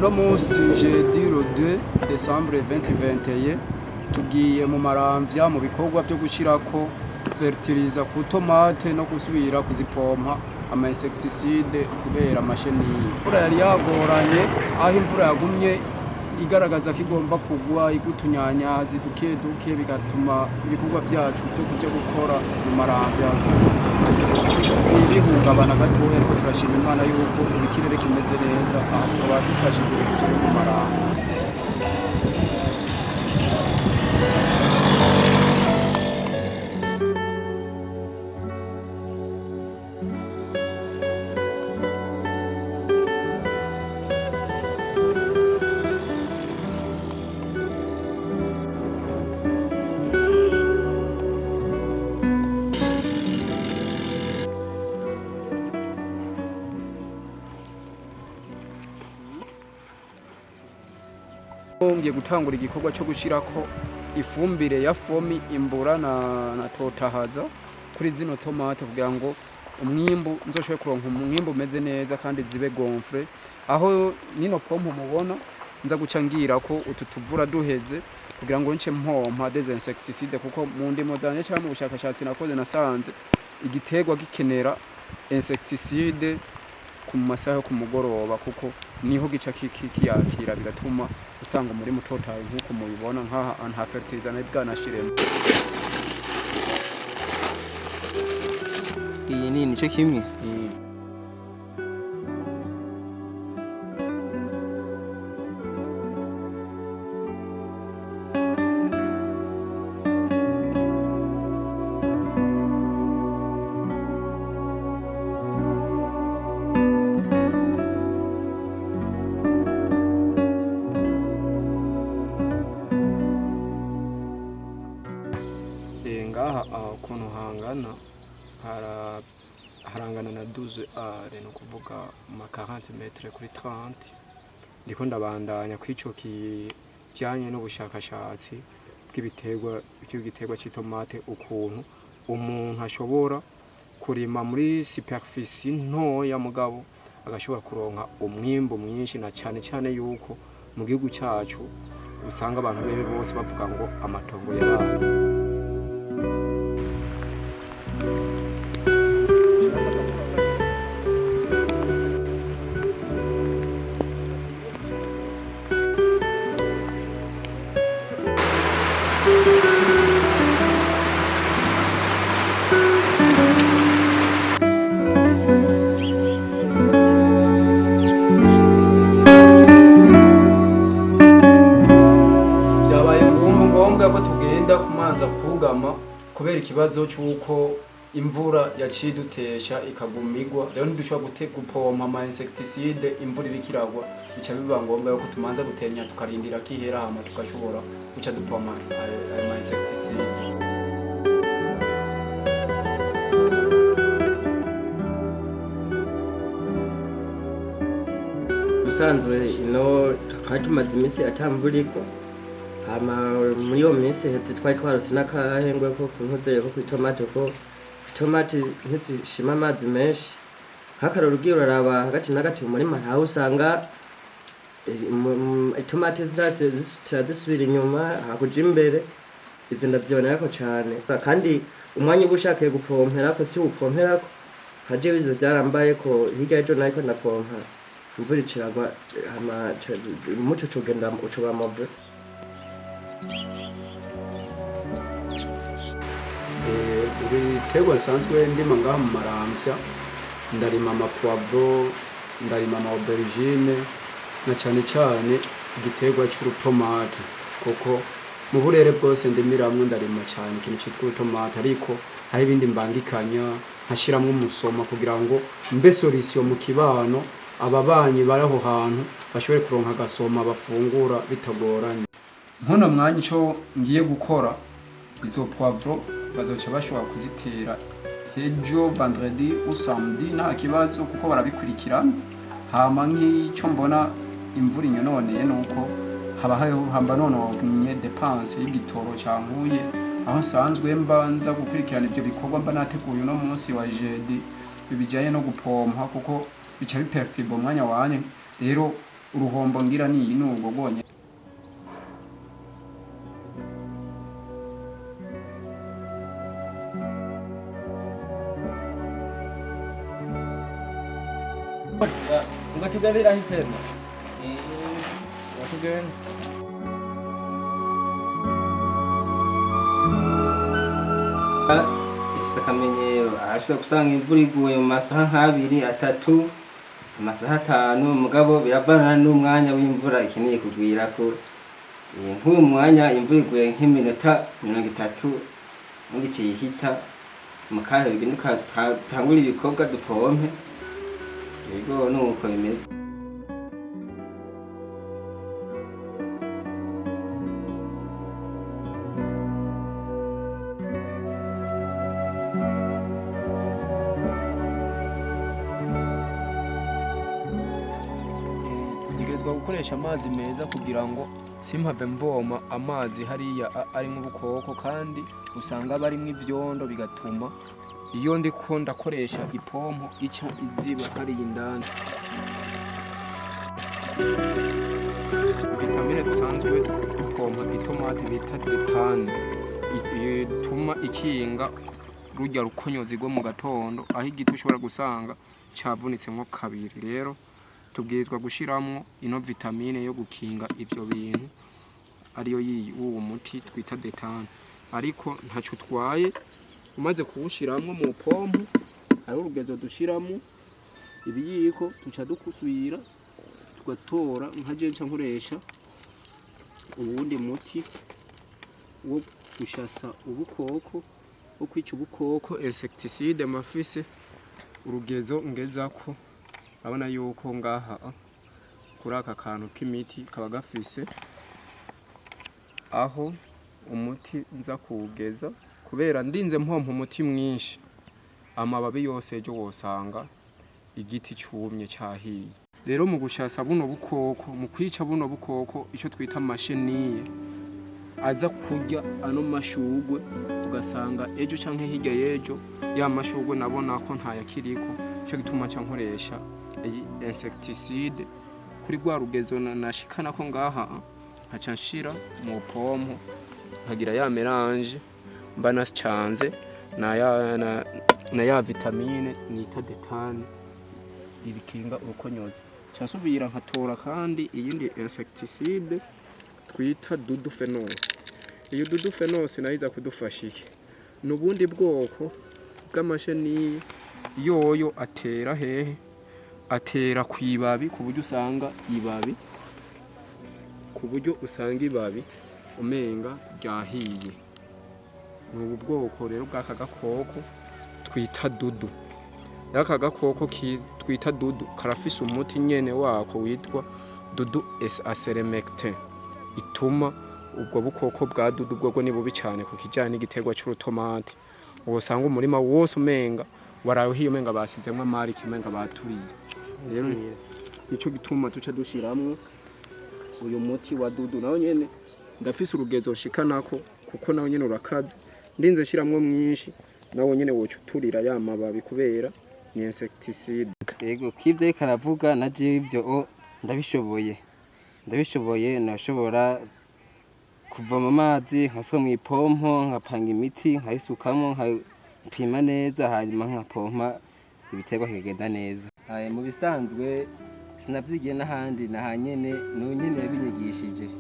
Uno munsi jeudi le 2 décembre 2021 tugiye mu Maramvya mu bikorwa vyo gushirako fertilizer ku tomate no gusubira kuzipompa ama insecticide kubera ama chenille. Imvura yari yagoranye, aho imvura yagumye igaragaza ko igomba kugwa igutunyanyazi duke duke, bigatuma ibikorwa vyacu vyo kuja gukora mu Maramvya bihungabana gatoya, ariko turashima Imana yuko ubu ikirere kimeze neza. Aha tukaba dufashe direction yo mu Maramvya. Ngiye gutangura igikorwa cyo gushirako ifumbire ya fomi imbura na totahaza kuri zino tomate kugira ngo umwimbu nzoshobore kuronka umwimbu umeze neza kandi zibe gonflées. Aho nino pompe mubona nza guca ngira ko utu tuvura duheze kugira ngo nce mpompa des insecticides, kuko mu ndimo zanje cyangwa mu bushakashatsi nakoze nasanze igiterwa gikenera insecticide ku masaha yo ku mugoroba, kuko niho gica kiyakira, bigatuma usanga umurima utotaye nk'uko mubibona. Nk'aha nta fertilizer nari bwanashiremo. Iyi ni nico kimwe. Ngaha ukuntu hangana harangana na 12 are, ni ukuvuga ma 40 mètres kuri 30. Ndiko ndabandanya kw'ico kijanye n'ubushakashatsi bw'ibiterwa, bw'igiterwa c'itomate, ukuntu umuntu ashobora kurima muri superficie ntoya mugabo agashobora kuronka umwimbu mwinshi, na cane cane yuko mu gihugu cacu usanga abantu bewe bose bavuga ngo amatongo yaraye. Byabaye ngombwa ko tugenda kumanza kugama kubera ikibazo cy'uko imvura yaciye idutesha ikaguma igwa. Rero ntidushobora gupompa ama insecticide imvura iriko iragwa, bica biba ngombwa yuko tumanza gutenya tukarindira ko ihera, hama tugashobora guca dupompa ayo ma insecticide. Ubusanzwe ino twari tumaze iminsi ata mvura igwa, hama muri iyo minsi iheze twari twarose n'akahengwe ko kuntuze ko kw'itomate, ko itomate ntizishima amazi menshi. Nk'akarorero, ugiye uraraba hagati na hagati mu murima ntaho usanga itomate zase zisutira zisubira inyuma hakuja imbere. Ivyo ndavyibonako cane, kandi umwanya uba ushakiye gupomperako si wupomperako. Nka jewe ivyo vyarambayeko hirya y'ejo, nariko ndapompa imvura iciragwa, hama umuco ucugenda ucuba amavu. Ibiterwa nsanzwe ndima ngaha mu Maramvya, ndarima ama poivron, ndarima ama aubergine, na cane cane igiterwa c'urutomate, kuko mu burere bwose ndimiramwo ndarima cane ikintu citwa urutomate, ariko hari ibindi mbangikanya nkashiramwo umusoma kugira ngo mbe solution mu kibano, ababanyi bari aho hantu bashobore kuronka agasoma bafungura bitagoranye. Nkuno mwanya ico ngiye gukora, izo poivron bazoca bashobora kuzitera ejo vendredi ou samedi, nta kibazo, kuko barabikurikirana. Hama nk'icyo mbona imvura inyononeye nuko haba hariho hamba nononye dépense y'igitoro cankuye aho nsanzwe mba nza gukurikirana ibyo bikorwa mba nateguye uno munsi wa jeudi bijanye no gupompa, kuko bica biperturba umwanya wanje. Rero Uruhombo ngira ni nubwo rwonyene. Ngo tugende irahisemo, ngo tugende. Ifise akamenyero, ahashobora gusanga imvura iguye mu masaha nk'abiri, atatu, amasaha 5, mugabo biravana n'umwanya w'imvura ikeneye kugwirako. Nk'uyu mwanya imvura iguye nk'iminota 30 ubundi iciye ihita, mu kanya tugende dutangure ibikorwa dupompe. Yego, nuko bimeze. Ntegerezwa gukoresha amazi meza kugira ngo simpave mvoma amazi hariya arimwo ubukoko, kandi usanga aba arimwo ivyondo, bigatuma iyo ndiko ndakoresha ipompo ica iziba hariya indani. Vitamine dusanzwe dupompa itomati bita detane ituma ikinga rurya rukonyozi rwo mu gatondo, aho igiti ushobora gusanga cavunitsemwo kabiri. Rero tubwirizwa gushiramwo ino vitamine yo gukinga ivyo bintu, ariyo uwo muti twita detane. Ariko ntaco utwaye umaze kuwushiramwo mu pompo, hariho urugezo dushiramwo ibiyiko, tuca dukuswira tugatora. Nka jewe nca nkoresha uwundi muti wo gushasa ubukoko, wo kwica ubukoko, insecticide. Mafise urugezo ngezako. Urabona yuko ngaha kuri aka kantu k'imiti kaba gafise aho umuti nza kuwugeza, kubera ndinze mpompa umuti mwinshi, amababi yose ejo wosanga igiti cumye cahiye. Rero mu gushasa buno bukoko, mu kwica buno bukoko, ico twita ama chenilles aza kurya ano mashurwe, ugasanga ejo canke hirya y'ejo ya mashurwe nabona ko ntayakiriko. Ico gituma nca nkoresha iyi insecticide kuri rwa rugezo nashikanako ngaha, nkaca nshira mu pompo, nkagira ya mélange mba nacanze na ya vitamine nita detane irikinga urukonyozi. Nca nsubira nkatora kandi iyindi insecticide twita dudu fenos. Iyo dudu fenos nayo iza kudufasha iki? Ni ubundi bwoko bw'ama chenilles, yoyo atera hehe? Atera kw'ibabi, ku buryo usanga ibabi umenga ryahiye. Ni ubu bwoko rero bw'aka gakoko twita dudu. Rero aka gakoko twita dudu karafise umuti nyene wako witwa dudu aséramectine, ituma ubwo bukoko bwa dudu bwobwo ni bubi cane ku kijanye n'igiterwa c'urutomati. Wosanga umurima wose umenga waraye uhiye, umenga basizemwo amarike, umenga baturiye. Rero nico gituma tuca dushiramwo uyu muti wa dudu. Nawo nyene ndafise urugezo nshikanako, kuko nawo nyene urakaze. Ndinze nshiramwo mwinshi, nawo nyene woca uturira ya mababi, kubera ni insecticide. Yego, kw'ivyo ariko aravuga, na jewe ivyo ndabishoboye. Nashobora kuvoma amazi, nkasuka mw'ipompo, nkapanga imiti, nkayisukamwo, nkapima neza, hanyuma nkapompa ibiterwa kikagenda neza. Mu bisanzwe sinavyigiye n'ahandi, naha nyene, n'uyu nyene yabinyigishije. Yego.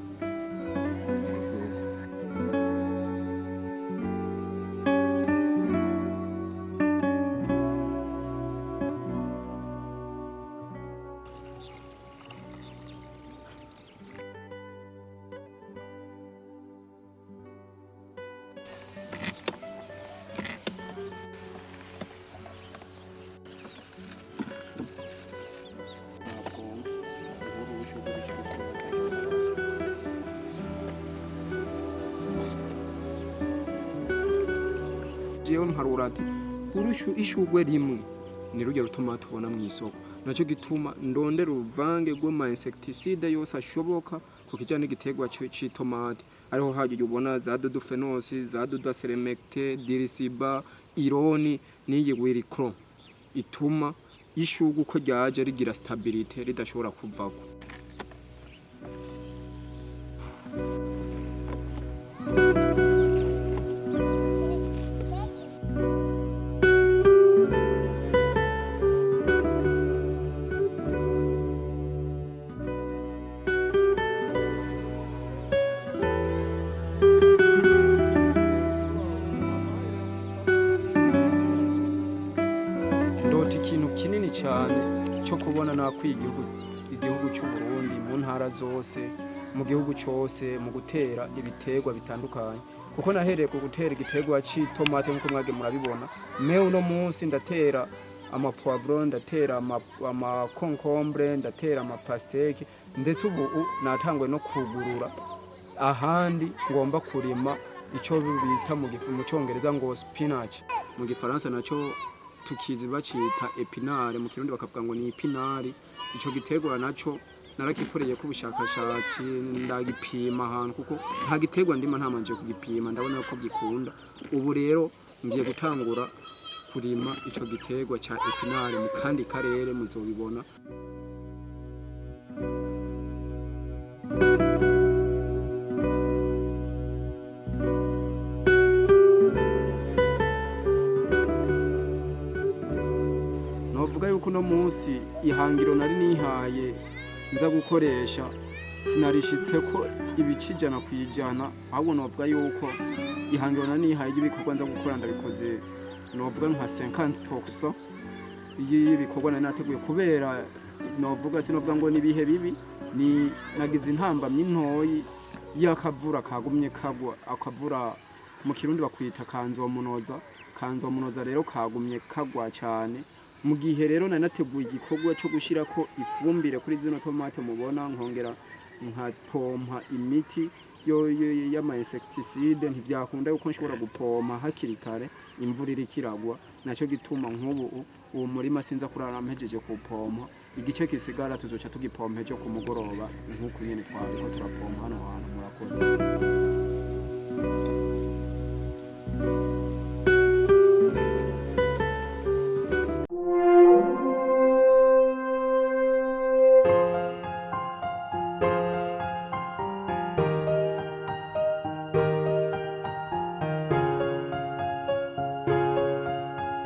Jewe mparura ati urushu ishugwe rimwe ni rurya rutuma tubona mu isoko. Naco gituma ndondera uruvange rw'ama insecticide yose ashoboka ku kijanye n'igiterwa c'itomati, ariho hagiye ubona za dudu fenosi, za dudu aséramectine, dirisiba, ironi n'iyi wiricro, ituma ishugwe uko ryaje rigira stabilité, ridashobora kuvako. Kubona nakwiye igihugu cy'u Burundi mu ntara zose, mu gihugu cyose, mu gutera ibiterwa bitandukanye, kuko nahereye ku gutera igiterwa c'itomate nk'uko mwagiye murabibona. Mais uno munsi ndatera amapoivron, ndatera amaconcombre, ndatera amapastèque, ndetse ubu natanguye no kugurura ahandi ngomba kurima icyo bita mu cyongereza ngo spinach, mu gifaransa nacyo tukizi bacita épinard, mu kirundi bakavuga ngo ni épinard. Ico giterwa naco narakikoreye ko ubushakashatsi, ndagipima ahantu, kuko nta giterwa ndima ntamanje kugipima. Ndabona ko gikunda. Ubu rero ngiye gutangura kurima ico giterwa ca épinard mu kandi karere, muzobibona. Novuga yuko uno munsi ihangiro nari nihaye nza gukoresha sinarishitse ko ibice 100%. Ahubwo novuga yuko ihangiro nari nihaye ry'ibikorwa nza gukora ndabikoze, novuga nka 50% y'ibikorwa nari nateguye, kubera novuga, sinovuga ngo nibihe bibi, ni nagize intambamyi ntoyi y'akavura kagumye kagwa. Akavura mu kirundi bakwita kanzomunoza. Kanzomunoza rero kagumye kagwa cyane mu gihe rero nari nateguye igikorwa cyo gushyirako ifumbire kuri zino tomate mubona, nkongera nkapompa imiti y'ama insecticide. Ntibyakunda yuko nshobora gupompa hakiri kare imvura iriko iragwa. Nacyo gituma nk'ubu uwo murima sinza kurara mpejeje kuwupompa. Igice kisigara tuzoca tugipompa ejo ku mugoroba, nk'uko nyene twariko turapompa hano hantu. Murakoze.